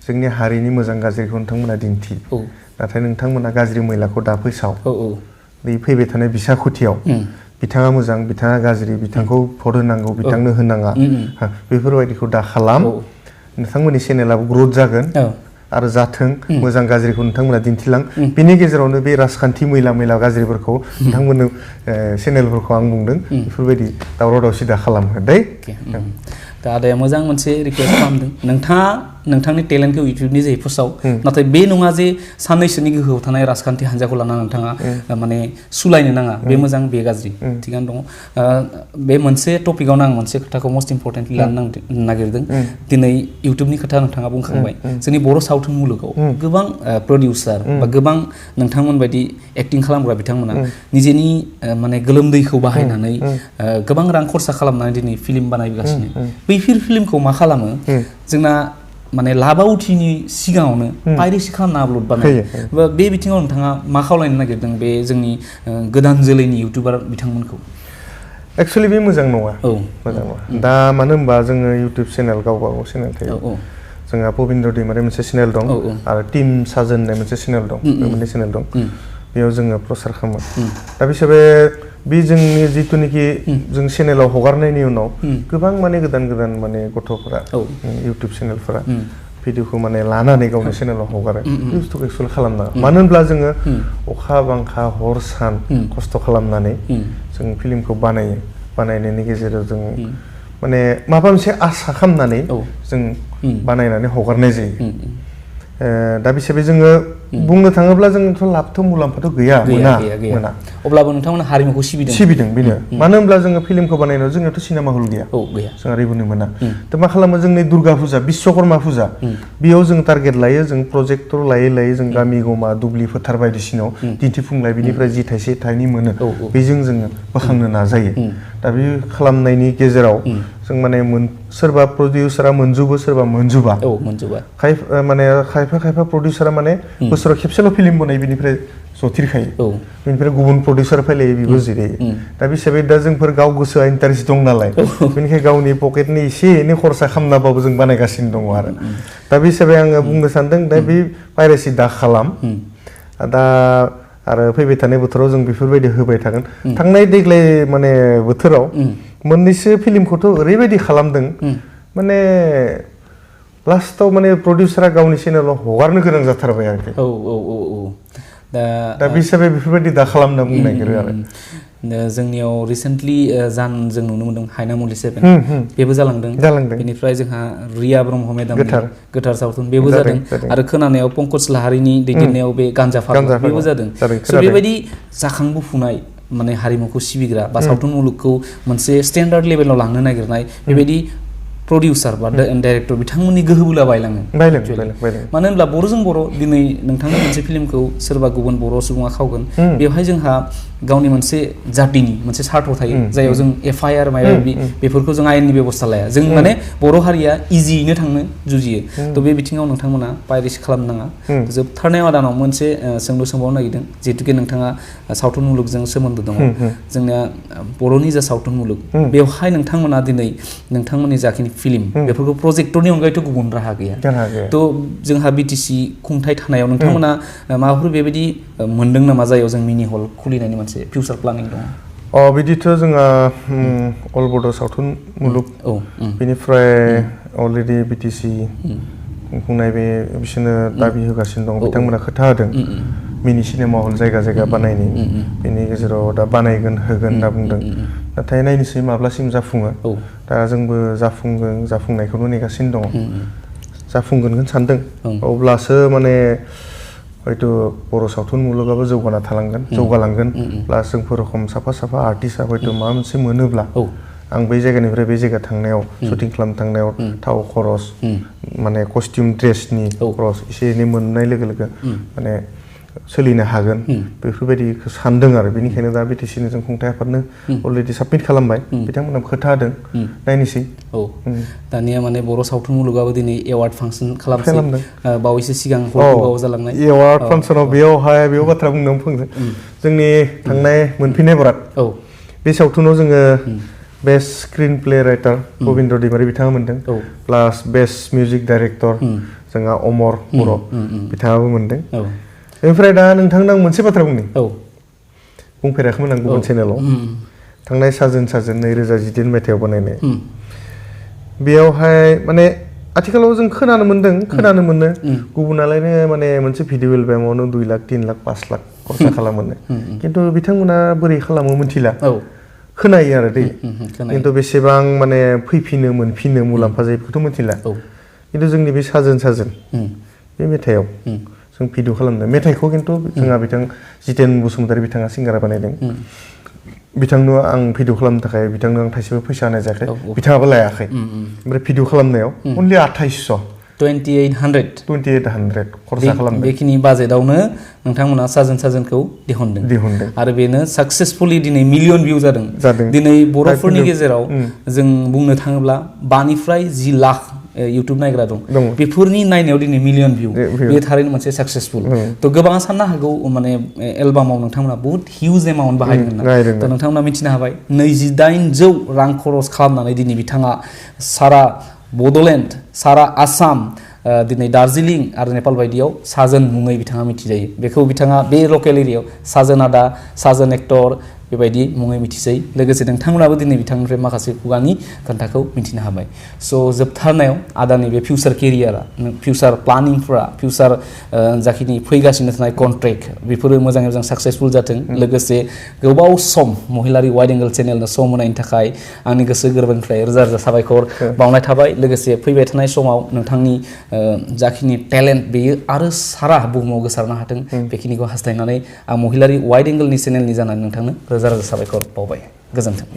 जोंनि हारिनि मोजां गाज्रिखौ नोंथांमोना दिन्थि नाथाय नोंथांमोना गाज्रि मैलाखौ दा फोसाव बे फैबाय थानाय बिसायख'थियाव बिथाङा मोजां बिथाङा गाज्रि बिथांखौ भट होनांगौ बिथांनो होनाङा बेफोरबायदिखौ दा खालाम नोंथांमोननि चेनेलाबो ग्रथ जागोन आरो जाथों मोजां गाज्रिखौ नोंथांमोना दिन्थिलां बेनि गेजेरावनो बे राजखान्थि मैला गाज्रिफोरखौ नोंथांमोननो चेनेलफोरखौ आं बुंदों बेफोरबायदि दावराव दावसि दा खालामहो दै दा आदाया मोजां मोनसे रिकुवेस्ट खालामदों नोंथाङा नोंथांनि टेलेन्टखौ इउटिउबनि जे फोसाव नाथाय बे नङा जे साननैसोनि गोहोआव थानाय राजखान्थि हान्जाखौ लाना नोंथाङा माने सुलायनो नाङा बे मोजां बे गाज्रि थिगानो दङ बे मोनसे टपिकआवनो आं मोनसे खोथाखौ मस्ट इम्परटेन्टलि लानो नागिरदों दिनै इउटिउबनि खोथा नोंथाङा बुंखांबाय जोंनि बर' सावथुन मुलुगाव गोबां प्रडिउसार बा गोबां नोंथांमोन बायदि एक्टिं खालामग्रा बिथांमोना निजेनि माने गोलोमदैखौ बाहायनानै गोबां रां खरसा खालामनानै दिनै फिल्म बानायगासिनो बैफोर फिल्मखौ मा खालामो जोंना माने लाबा उथिनि सिगाङावनो पाइरेसि खालामना आपल'ड बानायो बे बिथिङाव नोंथाङा मा खावलायनो नागिरदों बे जोंनि गोदान जोलैनि इउटिउबार बिथांमोनखौ एक्चुअलि बे मोजां नङा मोजां नङा दा मानो होनबा जोङो इउटिउब चेनेल गावबा गाव चेनेल थायो जोंहा पबिन्द्र दैमारि मोनसे चेनेल दं आरो टीम साजोन होननाय मोनसे चेनेल दं बे मोननै चेनेल दं बेयाव जोङो प्रसार खालामो दा बिसोरो बे जोंनि जिथुनिखि जों चेनेलाव हगारनायनि उनाव गोबां माने गोदान गोदान माने गथ'फोरा इउटिउब चेनेलफोरा भिडिअखौ माने लानानै गावनि चेनेलाव हगारो बे बुस्थुखौ एक्सुवेलि खालामनाङा मानो होनब्ला जोङो अखा बांखा हर सान खस्थ' खालामनानै जों फिल्मखौ बानायनायनि गेजेराव जों माने माबा मोनसे आसा खालामनानै जों बानायनानै हगारनाय जायो दा बिसोरो जोङो बुंनो थाङोब्ला जोंथ' लाबथ' मुलाम्फाथ' गैया मोना अब्लाबो नोंथांमोना हारिमुखौ सिबिदों बेनो मानो होनब्ला जोङो फिल्मखौ बानायनायाव जोंनियावथ' सिनेमा हल गैया जोंहा रेभेनिउ मोना थ' मा खालामो जोंनि दुर्गा फुजा बिश्वकर्मा फुजा बेयाव जों टारगेट लायो जों प्रजेक्टर लायै जों गामि गमा दुब्लि फोथार बायदिसिनायाव दिन्थिफुंलाय बिनिफ्राय जि थाइसे थाइनै मोनो बेजों जोङो बोखांनो नाजायो दा बे खालामनायनि गेजेराव जों माने सोरबा प्रडिउसारा मोनजोबो सोरबा मोनजोबा खायफा प्रडिउसारा माने बोसोराव खेबसेल' फिल्म बनायो बिनिफ्राय जथिरखायो बेनिफ्राय गुबुन प्रडिउसार फैलायो बेबो जिरायो दा बे हिसाबै दा जोंफोर गाव गोसोआ इन्टारेस्ट दं नालाय बेनिखायनो गावनि पकेटनि एसे एनै खरसा खालामनाबाबो जों बानायगासिनो दङ आरो दा बे हिसाबै आङो बुंनो सानदों दा बे पाइरेसि दा खालाम दा आरो फैबाय थानाय बोथोराव जों बेफोरबायदि होबाय थागोन थांनाय देग्लाय माने बोथोराव मोननैसो फिल्मखौथ' ओरैबायदि खालामदों माने लास्टाव माने प्रडिउसारा गावनि चेनेलाव हगारनो गोनां जाथारबाय आरोखि दा बे हिसाबै बेफोरबायदि दा खालामना बुंनो नागिरो आरो जोंनियाव रिसेन्टलि जों नुनो मोन्दों हायनामुलि 7 बेबो जालांदों बेनिफ्राय जोंहा रिया ब्रह्म मेदाम गोथार सावथुन बेबो जादों आरो खोनानायाव पंकज लाहारिनि दैदेननायाव बे गान्जा फाग्ला बेबो जादों बेबायदि जाखांबोफुनाय माने हारिमुखौ सिबिग्रा बा सावथुन मुलुगखौ मोनसे स्टेन्डार्ड लेभेलाव लांनो नागिरनाय बेबायदि प्रडिउसार बा डाइरेक्टर बिथांमोननि गोहो बोला बायलाङो मानो होनब्ला बर'जों बर' दिनै नोंथांनि मोनसे फिल्मखौ सोरबा गुबुन बर' सुबुङा खावगोन बेवहाय जोंहा गावनि मोनसे जातिनि मोनसे सार्थ थायो जायाव जों एफआइआर माबा माबि बेफोरखौ जों आयेननि बेबस्था लाया जों माने बर' हारिया इजियैनो थांनो जुजियो थ' बे बिथिङाव नोंथांमोना पाइरेसि खालामनाङा जोबथारनाय आदानाव मोनसे सोंलु सोंबावनो नागिरदों जिहेतुके नोंथाङा सावथुन मुलुगजों सोमोन्दो दङ जोंनिया बर'नि जा सावथुन मुलुग बेवहाय नोंथांमोना दिनै नोंथांमोननि जाखिनि फिल्म बेफोरखौ प्रजेक्टरनि अनगायैथ' गुबुन राहा गैया थ' जोंहा बिटिसि खुंथाय थानायाव नोंथांमोना माबाफोर बेबायदि मोनदों नामा जायाव जों मिनि हल खुलिनायनि मोनसे फिउचार प्लानिं दङ बिदिथ' जोंहा अल बड' सावथुन मुलुग बेनिफ्राय अलरेडि बिटिसि खुंनाय बे बिसोरनो दाबि होगासिनो दं बिथांमोना खोथा होदों मिनि सिनेमा हल जायगा जायगा बानायनायनि बेनि गेजेराव दा बानायगोन होगोन होनना बुंदों नाथाय नायनोसै माब्लासिम जाफुङो दा जोंबो जाफुंनायखौनो नेगासिनो दङ जाफुंगोन सानदों अब्लासो माने हयथ' बर' सावथुन मुलुगाबो जौगालांगोन प्लास जोंफोर रखम साफा आर्टिस्टआ हयथ' माबा मोनसे मोनोब्ला आं बै जायगानिफ्राय बे जायगा थांनायाव शुटिं खालामनो थांनायाव थाव खरस माने कस्टिउम ड्रेसनि खरस एसे एनै मोननाय लोगो लोगो माने सोलिनो हागोन बेफोरबायदिखौ सानदों आरो बेनिखायनो दा बिटिसिनि जों खुंथाय आफादनो अलरेडि साबमिट खालामबाय बिथांमोना खोथा होदों नायनोसै दानिया माने बर' सावथुन मुलुगाबो दिनै एवार्ड फांसन खालामदों बावैसो सिगां हलथुगाव जालांनाय एवार्ड फांसनाव बेयाव बाथ्रा बुंदों जोंनि थांनाय मोनफिननाय बराद बे सावथुनाव जोङो बेस्ट स्क्रिन प्ले राइटार पबिन्द्र दैमारि बिथाङा मोनदों प्लास बेस्ट मिउजिक डाइरेक्टर जोंहा अमर बर' बिथाङाबो मोनदों बेनिफ्राय दा नोंथांनो आं मोनसे बाथ्रा बुंफेराखैमोन आं गुबुन चेनेलाव थांनाय साजोन 2019 मायथाइयाव बानायनाय बेयावहाय माने आथिखालाव जों खोनानो मोनो गुबुनालायनो माने मोनसे भिडिअ एलबामावनो 2 लाख 3 लाख 5 लाख खरसा खालामो खिन्थु बिथांमोना बोरै खालामो मिथिला खोनायो आरो दै खोनायो। खिन्थु बेसेबां माने फैफिनो मोनफिनो मुलाम्फा जायो बेखौथ' मिथिला औ खिन्थु जोंनि बे साजोन बे मेथाइआव जों भिडिअ खालामदों मेथाइखौ खिन्थु जोंहा बिथां जितेन बसुमतारी बिथाङा सिंगारा बानायदों बिथांनो आं भिडिअ खालामनो थाखाय बिथांनो आं थाइसेबो फैसा होनाय जायाखै बिथाङाबो लायाखै ओमफ्राय भिडिअ खालामनायाव अनलि 2800 खरसा खालामदों बेखिनि बाजेटावनो नोंथांमोना साजोनखौ दिहुनदों आरो बेनो साक्सेसफुलि दिनै मिलियन भिउ जादों दिनै बर'फोरनि गेजेराव जों बुंनो थाङोब्ला 5 निफ्राय 10 लाख इउटुब नायग्रा दं बेफोरनि नायनायाव दिनै मिलियन भिउ बे थारैनो मोनसे साक्सेसफुल थ' गोबाङा साननो हागौ माने एलबामाव नोंथांमोना बहुत हिउज एमाउन्ट बाहायदों होनना थ' नोंथांमोना मिथिनो हाबाय 2800 रां खरस खालामनानै दिनै बिथाङा सारा बड'लेण्ड सारा आसाम दिनै दार्जिलिं आरो नेपाल बायदियाव साजोन मुङै बिथाङा मिथिजायो बेखौ बिथाङा बे लकेल एरियायाव साजोन आदा साजोन एक्टर बेबायदि मुङै मिथिसै लोगोसे नोंथांमोनाबो दिनै बिथांनिफ्राय माखासे खुगानि खोन्थाखौ मिथिनो हाबाय स' जोबथारनायाव आदानि बे फिउचार केरियारा फिउचार प्लानिंफोरा फिउचार जाखिनि फैगासिनो थानाय कन्ट्रेक्ट बेफोरो मोजाङै मोजां साक्सेसफुल जाथों लोगोसे गोबाव सम महिलारि वाइड एंगल चेनेलनो सम होनायनि थाखाय आंनि गोसो गोरबोनिफ्राय रोजा रोजा साबायखर बावनाय थाबाय लोगोसे फैबाय थानाय समाव नोंथांनि जाखिनि टेलेन्ट बेयो आरो सारा बुहुमाव गोसारनो हाथों बेखिनिखौ हास्थायनानै आं महिलारि वाइड एंगलनि चेनेलनि जानानै नोंथांनो रोजा रोजा साबायखर बावबाय गोजोन्थों